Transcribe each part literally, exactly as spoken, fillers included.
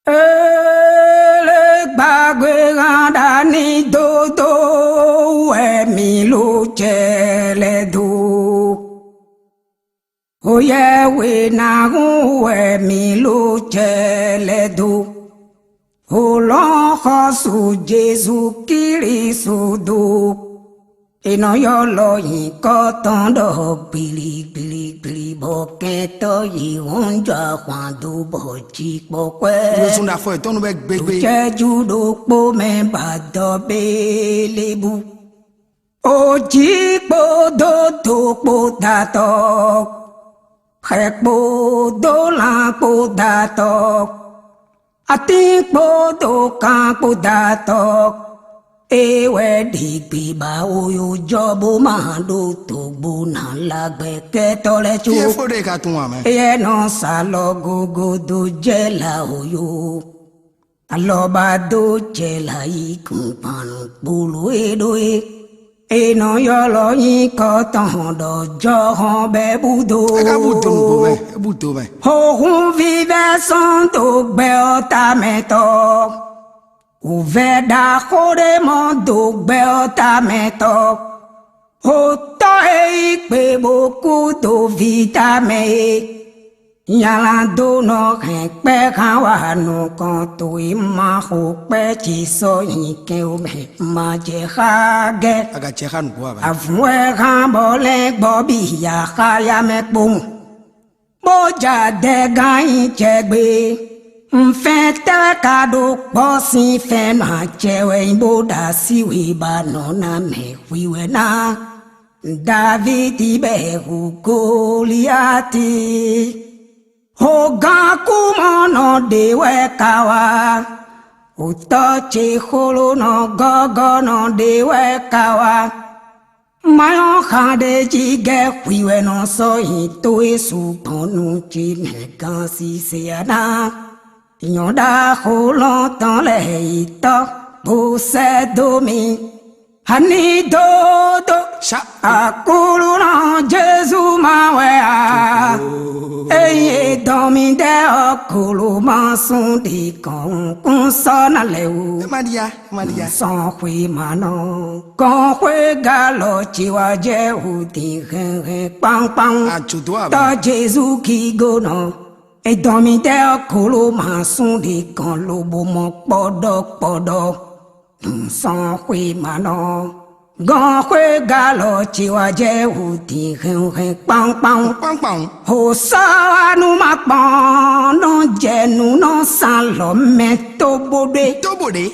Ée lé gbàgbé hán ɖa ní dódó wɛ mǐ ló cɛ lɛ́ dó. Oyɛ́ we ná hún wɛ mǐ ló cɛ lɛ́ dó. Holɔ́n xɔ́sú Jezu Klísu dó. È nɔ ylɔ́ nyǐkɔ tɔn ɖɔ gbligbligbli bɔ kɛntɔ́ yě hɔn jɔ ahwan dó bɔ jí kpɔ kwɛ. Nusúnɖafɔ yětɔn nu bɛ gbégbé. Cɛ́jú ɖokpó mɛ ba dɔ bélébú. Ó jí kpódó do kpó datɔ, xɛ kpódó lan kpó datɔ, atín kpódó kan kpó datɔ. É wɛ ɖi gbiba oyojɔ bó ma ɖó togbo ná lágbɛ́kɛ́tɔ́ lɛ́ɛ có. Fíɛ́fó ɖé ka tunwun ǎ mɛ. Éyɛ́ nɔ sa lɔ gogo dó jɛ la oyo. Alɔba dó jɛ la yí kúngban nú kpolo e ɖó é. È nɔ ylɔ́ nyǐkɔ tɔn ɖɔ jɔhɔn bɛ́ búdo. É ka bú do nǔgbó mɛ, é bú do mɛ. Hohun vívɛ́ sɔ́n dó gbɛ ɔ́ tamɛ tɔ. Wǔvɛ́ ɖaxó ɖé mɔ dó gbɛ ɔ́ tamɛ tɔ. Xotɔ́ e yí gbe bó kú dó ví tamɛ é. Nyaladónɔ hɛn kpɛ́ hán wá nukɔn towe ma xo kpɛ́ ce sɔ́ nyi kɛn o mɛ ma jɛ xá gɛ́. Agacɛ xá nǔgbó aba. Avǔn wɛ hán bɔ lɛ́n gbɔ bí ya xá ya mɛ kpowun. Bó ja dɛ gán nyi jɛ gbé. Nfɛ́n tɛ́ wɛ ka ɖó kpɔ́ sín fɛ́n nɔ acɛ wɛ nyí bó ɖo así we ba nɔ ná mɛ hwi wɛ ná. Davídi bɛ hu Goliati. Hogán kúmɔnɔ ɖé wɛ ka wá. Hutɔ́ ce xolónɔ gɔ́gɔ́nɔ ɖé wɛ ka wá. Mayɔ́ xan ɖé jí gɛ́ hwi wɛ nɔ sɔ́ nyi towe su gbɔn nú ce mɛ gán sise ná. Nyɔ̌ ɖaxó lɔn tɔn lɛ́ɛ yi tɔ́ bó sɛ́ dó mi. Ani dódó Akulunɔ Jezu ma wɛ a? Eye dɔn mi ɖɛ ɔ́ kolo ma sun ɖi kɔn kún sɔ na lɛ wu. Maria, Maria. Sɔn xwe ma nɔ kɔn xwe galɔ ci wa jɛ wu din hɛn hɛn kpankpan. Ajodo aba. Tɔ Jezu ki go nɔ. Edɔn mi ɖɛ ɔ́ kolo ma sun ɖi kɔn lobo mɔ kpɔɖɔ kpɔɖɔ. Sɔn xwe ma nɔ gɔn xwe galɔ ci wa jɛ wu din hɛn hɛn kpankpan. Kpankpan. Ho sɔ wa nu ma kpɔn nɔ jɛ nu nɔ san lɔ mɛ to bo ɖe. To bo ɖe.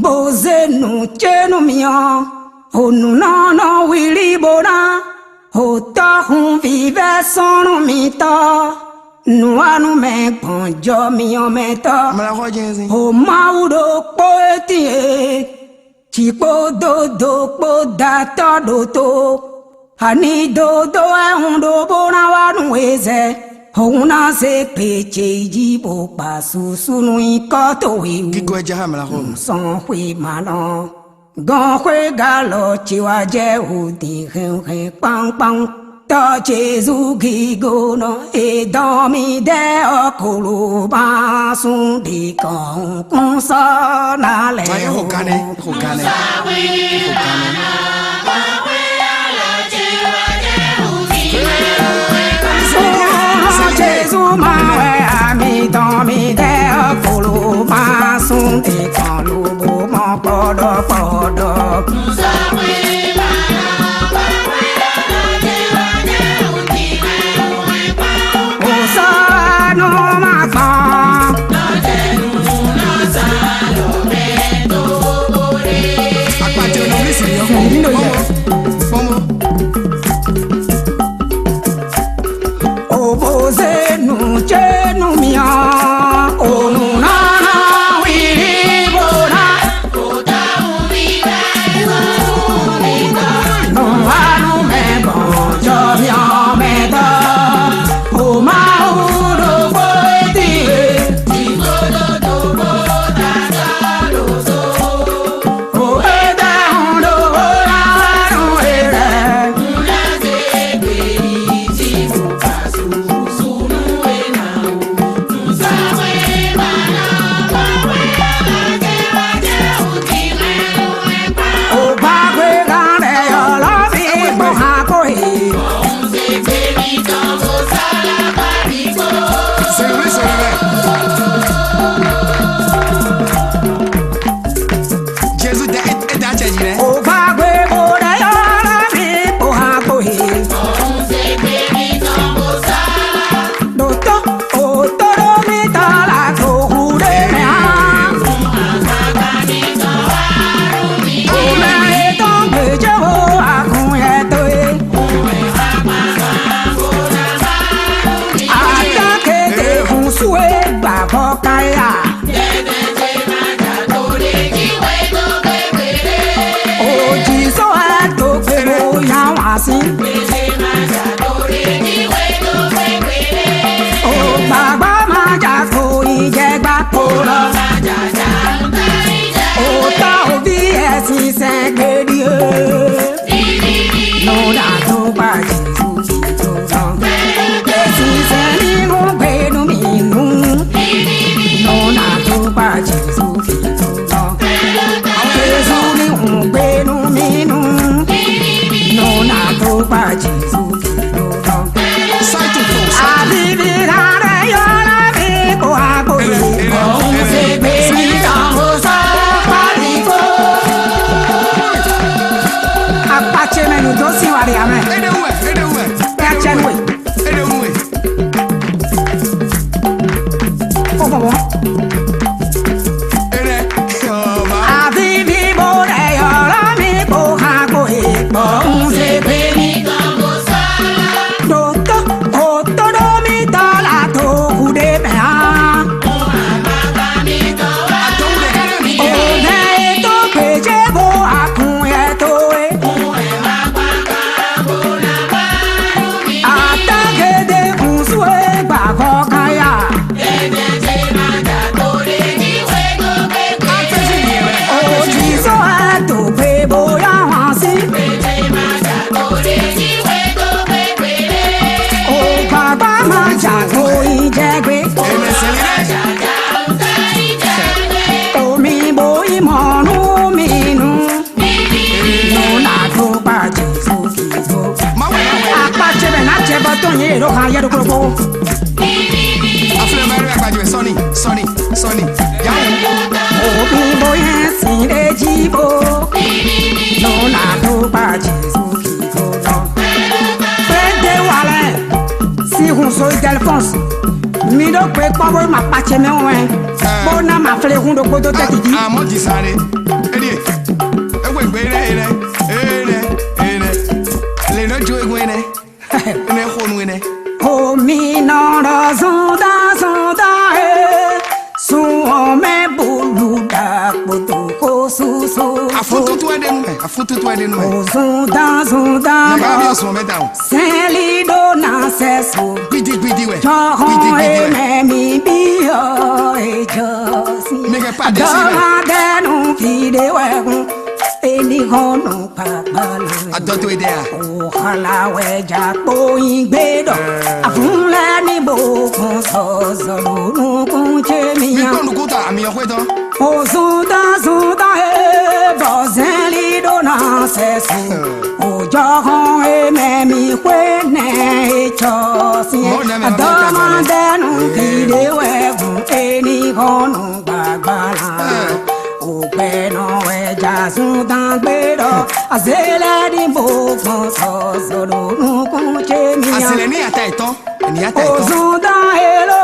Bó zé nǔ ce nú mi ɔ́, hǒnúnɔ nɔ wlí bó ná hǒtɔ́ hun vívɛ́ sɔ́nnu mitɔ́, nǔwanú mɛ gbɔn jɔ myɔ mɛ tɔ́. Mla xɔ jɛnzin. Hǒ Mawu ɖokpó e tín e, jǐ kpódó do kpó datɔ́ ɖo tó. Ani dodó wɛ hun ɖó bó ná wá nú we zɛ. Hǔn ná zé gbe ce yi jí bó kpa susu nú nyǐkɔ towe wú. Kíkó ɛ já há mla xɔ. Sɔn xwe ma nɔ. Gɔn xwe galɔ ce wá jɛ wǔ dín hɛnhɛn kpánkpán. Tɔ Jezu gígo nɔ e dɔn mi dɛ ɔ kolo ma sun ɖi kɔn kún sɔ na lɛ. Ayé xo gánɛ, xo gánɛ, xo gánɛ. Jesu ma wɛ ami dɔn mi dɛ ɔ kolo ma sun ɖi kɔn lobo mɔ kpɔdɔ kpɔdɔ. Osanu ma gbɔn. Akpatɛ nɔ mi si yɔ. Fún mi ló yẹ. Fún mi. Ovoze nu ce nu miɔ, o Aya. Oji sɔ ɛ to kpe bo ya wa si. O gbàgbọ́ máa jà kó ìjẹgba kó lọ. O tọ́ òbí ẹ̀ sì sẹ́gbẹ̀ẹ́. Nuna tó bá Jésù fi tó tán. Èsì sẹ́ni mú gbénu mi nù. Nuna tó bá Jésù fi tó tán. Jésù ní mú gbénu mi nù. Nuna tó bá Jésù fi tó tán. Àbíbí rárá yọ̀rá mi kó àgbo yìí. Òun ṣe gbé mi tán kó sọ pálí kó. Akpatse mɛ nu dó sin wa ɖe amɛ. Ede wu wɛ, ede wu wɛ. Kpatse nu we. Ede wu wɛ. Kó bɔbɔ. Ede. Ɔ, ma. Àbí bí mo rẹ̀ yọ̀rọ̀ mi kó hàn kó e. Bọ̀ ń ṣe pé mi kàn kó sọ. Dòtó, òtó ɖó mi tọ́ la tó kú dé mɛ á. Òmɛ tó gbèjé bó akun yɛ tó é. Atagede kunsu e gbavɔ kaya. Oji sɔ ato gbe boya wansi. O baba ma jago ijẹgbe. Omi bo imọnu mi nu. Nuna tó bá Jésù kìí tó. Má wẹ̀, má wẹ̀. Akpatse mɛ n'a jɛ bɔ tɔn yé ɖo hàn yɛ ɖokpokpo. Afúnɛ bá yẹ akpatse mɛ sɔni sɔni sɔni. Yawu. Òbí bóyá sin ɖe jí bó. Nuna tó bá Jésù kìí tó tán. Fɛdé walɛ. Si hun so Delphonse. Mi ɖo gbe kpɔ́n bó ma kpatse mɛ wɛn. Bó ná ma flé hun ɖokpó dó tɛ́ didi. Amɔ di sa ɖe. Eɖie. Ewe gbe ɖe ɖe. Ɖe ɖe. Le nɔ jo egun ɖe. Ne xo nu ɖe. Omi nɔ ɖɔ zɔnda zɔnda e. Sun ɔmɛ bulu ɖakpo tó kó susu. Afututu ɛɖe nu mɛ. Afututu ɛɖe nu mɛ. O zɔnda zɔnda. Nàbà mi ò sùn mẹ́ta o. Sɛnli ɖó na sɛ so. Gbidi gbidi wɛ. Jɔhɔn emɛ mi bi ɔ ejɔ si. Mɛgɛ pa de si mɛ. Dɔmadɛnu fi de wɛ kun. Eni hɔn nu kpakpala. Adɔ to ede a. O xala wɛ ja kpo yin gbe dɔ. Afun lɛ ni bo kun sɔzɔ ɖo nukun ce mi. Mi kpɔ nukun ta ami ɔxwɛ tɔ. O zundan zundan e bɔ zɛnli ɖó na sɛ so. O jɔhɔn e mɛ mi xwe nɛ e tsɔ si. Adɔmadɛnu fi de wɛ kun eni hɔn nu gbagbala. O gbɛnɔ wɛ ja zundan gbe dɔ. Azelɛ ni bo gbɔn sɔzɔ ɖo nukun ce mi. Azelɛ ni ata etɔn. Ni ata etɔn. O zundan elo.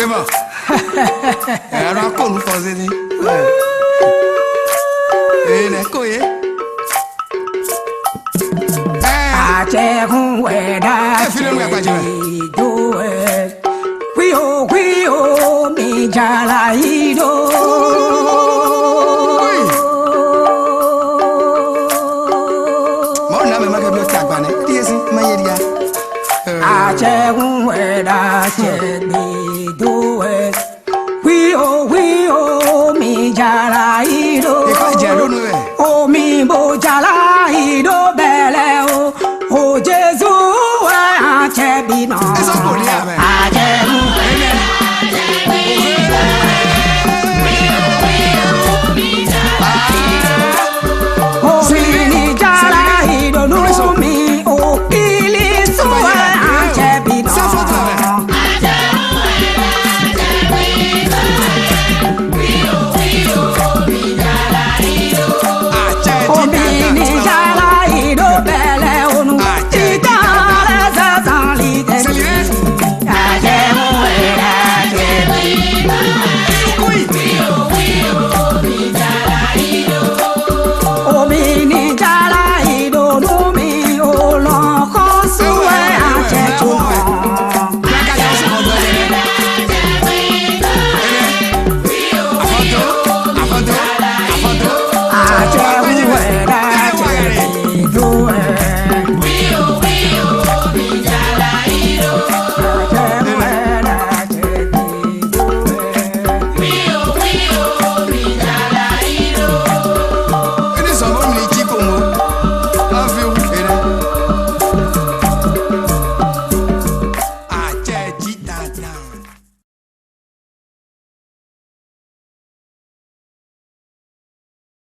Ema. Ẹ ara kó nu fɔ zézé. Ee nɛ kó ye. Atsɛkun wɛ ɖa. Ẹ fi lónìí agbadze wɛ. Do wɛ. Hwi o hwi o mi jala yi do. Mɔ̌ nǎ mɛ má kɛ blɔ́ tagba nɛ́. Díyesí má yé ɖíá. Atsɛkun wɛ ɖa atsɛgbe do.